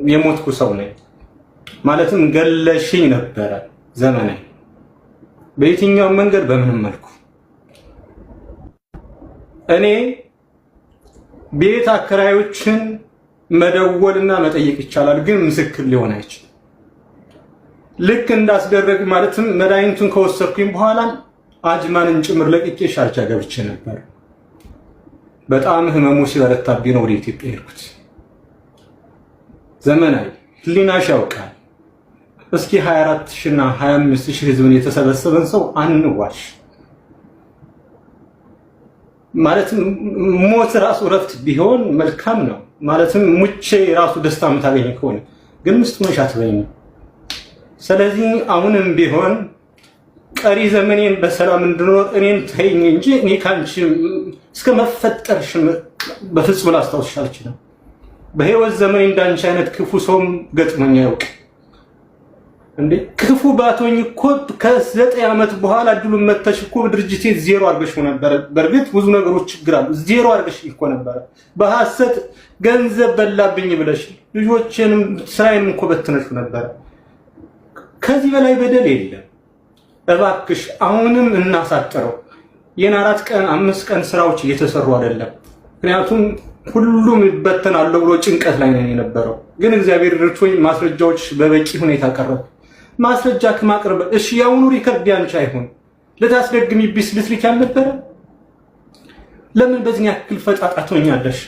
የሞትኩ ሰው ነኝ። ማለትም ገለሽኝ ነበረ ዘመናዊ በየትኛውም መንገድ በምንም መልኩ እኔ ቤት አከራዮችን መደወልና መጠየቅ ይቻላል፣ ግን ምስክር ሊሆን አይችልም። ልክ እንዳስደረግ ማለትም መድኃኒቱን ከወሰድኩኝ በኋላ አጅማንን ጭምር ለቅቄ ሻርጃ ገብቼ ነበር። በጣም ህመሙ ሲበረታብኝ ነው ወደ ኢትዮጵያ ሄድኩት። ዘመናዊ ህሊናሽ ያውቃል። እስኪ 24 ሺህ እና 25 ሺህ ህዝብን የተሰበሰበን ሰው አንዋሽ። ማለትም ሞት ራሱ እረፍት ቢሆን መልካም ነው። ማለትም ሙቼ ራሱ ደስታ የምታገኝ ከሆነ ግን ምስት ሆነሽ አትበይኝም። ስለዚህ አሁንም ቢሆን ቀሪ ዘመኔን በሰላም እንድኖር እኔን ተይኝ እንጂ እኔ ከአንቺ እስከ መፈጠርሽ በፍጹም ላስታውስሽ አልችልም። በህይወት ዘመኔ እንዳንቺ አይነት ክፉ ሰውም ገጥሞኝ አያውቅ። እንዴ ክፉ ባትሆኝ እኮ ከ9 ዓመት በኋላ እድሉን መተሽ እኮ ድርጅቴ ዜሮ አድርገሽው ነበረ። በእርግጥ ብዙ ነገሮች ችግር አሉ። ዜሮ አድርገሽ እኮ ነበረ። በሐሰት ገንዘብ በላብኝ ብለሽ ልጆቼንም ስራዬንም እኮ በትነሽው ነበረ። ከዚህ በላይ በደል የለም። እባክሽ አሁንም እናሳጥረው። ይህን 4 ቀን 5 ቀን ስራዎች እየተሰሩ አይደለም። ምክንያቱም ሁሉም ይበተናል ብሎ ጭንቀት ላይ ነው የነበረው። ግን እግዚአብሔር ረድቶኝ ማስረጃዎች በበቂ ሁኔታ ቀረቡ። ማስረጃ ከማቅረብ እሺ፣ የአሁኑ record ያንቺ አይሆን ልታስደግሚብኝ ልትልኪ አልነበረ? ለምን በዚህ ያክል ፈጣጣ ትሆኛለሽ?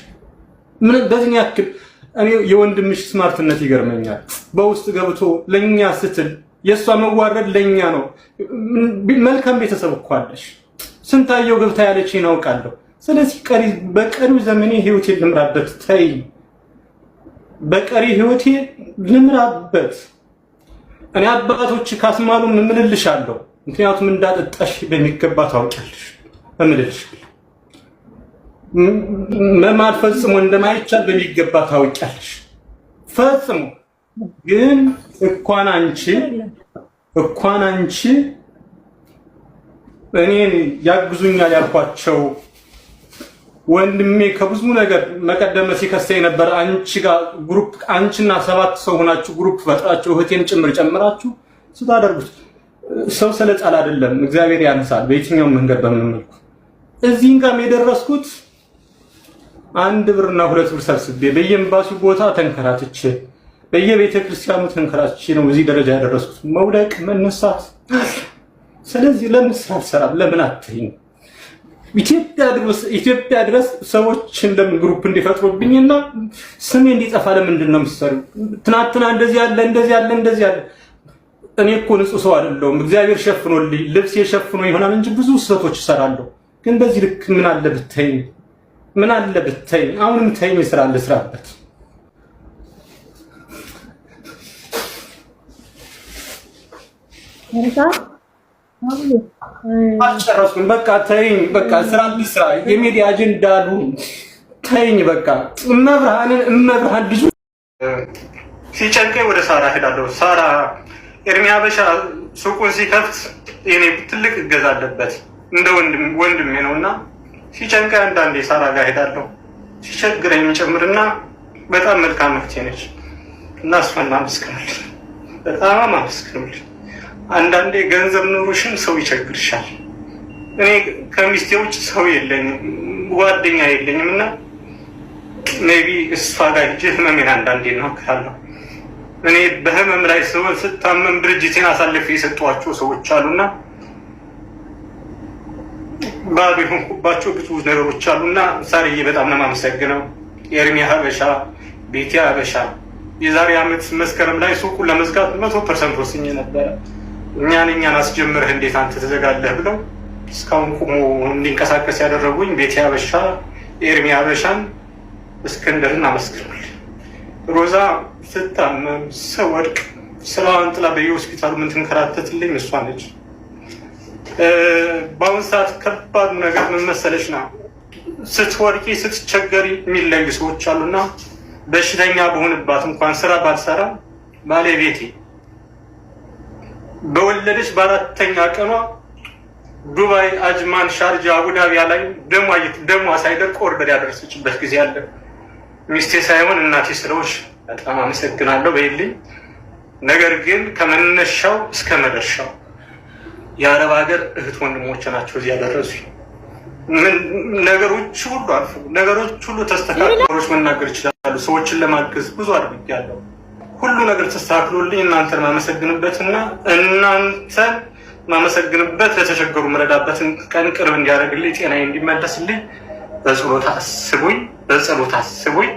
ምን በዚህ ያክል እኔ የወንድምሽ smart ነት ይገርመኛል። በውስጥ ገብቶ ለኛ ስትል የእሷ መዋረድ ለኛ ነው። መልካም ቤተሰብ እኮ አለሽ። ስንታየው ገብታ ያለች እናውቃለሁ። ስለዚህ ቀሪ በቀሪው ዘመኔ ህይወቴ ልምራበት። ተይ፣ በቀሪ ህይወቴ ልምራበት። እኔ አባቶች ካስማሉ እምልልሻለሁ። ምክንያቱም እንዳጠጣሽ በሚገባ ታውቂያለሽ። እምልልሻለሁ። መማል ፈጽሞ እንደማይቻል በሚገባ ታውቂያለሽ። ፈጽሞ ግን እንኳን አንቺ እኔን ያግዙኛል ያልኳቸው ወንድሜ ከብዙ ነገር መቀደመ ሲከሰኝ ነበር። አንቺ ጋር group አንቺና ሰባት ሰው ሆናችሁ group ፈጥራችሁ እህቴን ጭምር ጨምራችሁ ስታደርጉት ሰው ስለጣል አይደለም፣ እግዚአብሔር ያነሳል በየትኛውም መንገድ በምን መልኩ። እዚህን ጋርም የደረስኩት 1 ብርና 2 ብር ሰብስቤ በየኤምባሲው ቦታ ተንከራትቼ በየቤተ ክርስቲያኑ ተንከራትቼ ነው እዚህ ደረጃ ያደረስኩት። መውደቅ መነሳት። ስለዚህ ለምን ስራ አልሰራም? ለምን አትይኝ? ኢትዮጵያ ድረስ ሰዎች ለምን group እንዲፈጥሩብኝና ስሜ እንዲጠፋ ለምንድን ነው የምትሰሪው? ትናንትና እንደዚህ ያለ እንደዚህ ያለ እንደዚህ ያለ። እኔ እኮ ንጹህ ሰው አይደለሁም። እግዚአብሔር ሸፍኖልኝ ልብስ የሸፍኖ ይሆናል እንጂ ብዙ ስህተቶች እሰራለሁ። ግን በዚህ ልክ ምን አለ ብትይኝ፣ ምን አለ ብትይኝ። አሁንም ተይኝ፣ ስራ ልስራበት። አልጨረስኩም። በቃ ተይኝ፣ በቃ ስራ ልስራ። የሚዲያ አጀንዳ አሉ። ተይኝ በቃ። እመብርሃንን እመብርሃን ልጁ ሲጨንቀኝ ወደ ሳራ ሄዳለሁ። ሳራ ኤርሚ ሀበሻ ሱቁን ሲከፍት የኔ ትልቅ እገዛ አለበት፣ እንደ ወንድሜ ነው እና ሲጨንቀኝ አንዳንዴ ሳራ ጋር ሄዳለሁ። ሲቸግረኝ ጨምርና በጣም መልካም መፍትሄ ነች እና እሷን አመስግኑልኝ፣ በጣም አመስግኑልኝ። አንዳንዴ ገንዘብ ኑሮሽም ሰው ይቸግርሻል። እኔ ከሚስቴ ውጭ ሰው የለኝም፣ ጓደኛ የለኝም እና maybe እሷ ጋር ሂጅ ህመሜን አንዳንዴ እናገራለሁ። እኔ በህመም ላይ ስሆን ስታመም ድርጅቴን አሳልፌ የሰጧቸው ሰዎች አሉና ባዶ የሆንኩባቸው ብዙ ነገሮች አሉና ሳርዬ በጣም ነው የማመሰግነው። ኤርሚ ሀበሻ፣ ቤቴ ሀበሻ የዛሬ ዓመት መስከረም ላይ ሱቁን ለመዝጋት 100% ወስኜ ነበረ። እኛን አስጀምረህ እንዴት አንተ ትዘጋለህ ብለው እስካሁን ቁሞ እንዲንቀሳቀስ ያደረጉኝ ቤቴ ሀበሻ፣ ኤርሚ ሀበሻን፣ እስክንድርን አመስግኑልኝ። ሮዛ ስታመም ስወድቅ ስራዋን ጥላ በየሆስፒታሉ የምትንከራተትልኝ እሷ ነች። በአሁን ሰዓት ከባዱ ነገር ምን መሰለሽ ና ስትወድቂ ስትቸገሪ የሚለዩ ሰዎች አሉና በሽተኛ በሆንባት እንኳን ስራ ባልሰራ ባለቤቴ በወለደች በአራተኛ ቀኗ ዱባይ፣ አጅማን፣ ሻርጃ፣ አቡዳቢያ ላይ ደሟ ሳይደርቅ order ያደረሰችበት ጊዜ አለ። ሚስቴ ሳይሆን እናቴ ስለሆንሽ በጣም አመሰግናለሁ በይልኝ። ነገር ግን ከመነሻው እስከ መድረሻው የአረብ ሀገር እህት ወንድሞች ናቸው እዚህ ያደረሱኝ። ነገሮች ሁሉ አልፎ ነገሮች ሁሉ ተስተካክሎ መናገር ይችላሉ። ሰዎችን ለማገዝ ብዙ አድርጌያለሁ። ሁሉ ነገር ተስተካክሎልኝ እናንተን ማመሰግንበትና እናንተን ማመሰግንበት ለተቸገሩ መረዳበትን ቀን ቅርብ እንዲያደርግልኝ ጤናዬ እንዲመለስልኝ በጸሎት አስቡኝ፣ በጸሎት አስቡኝ።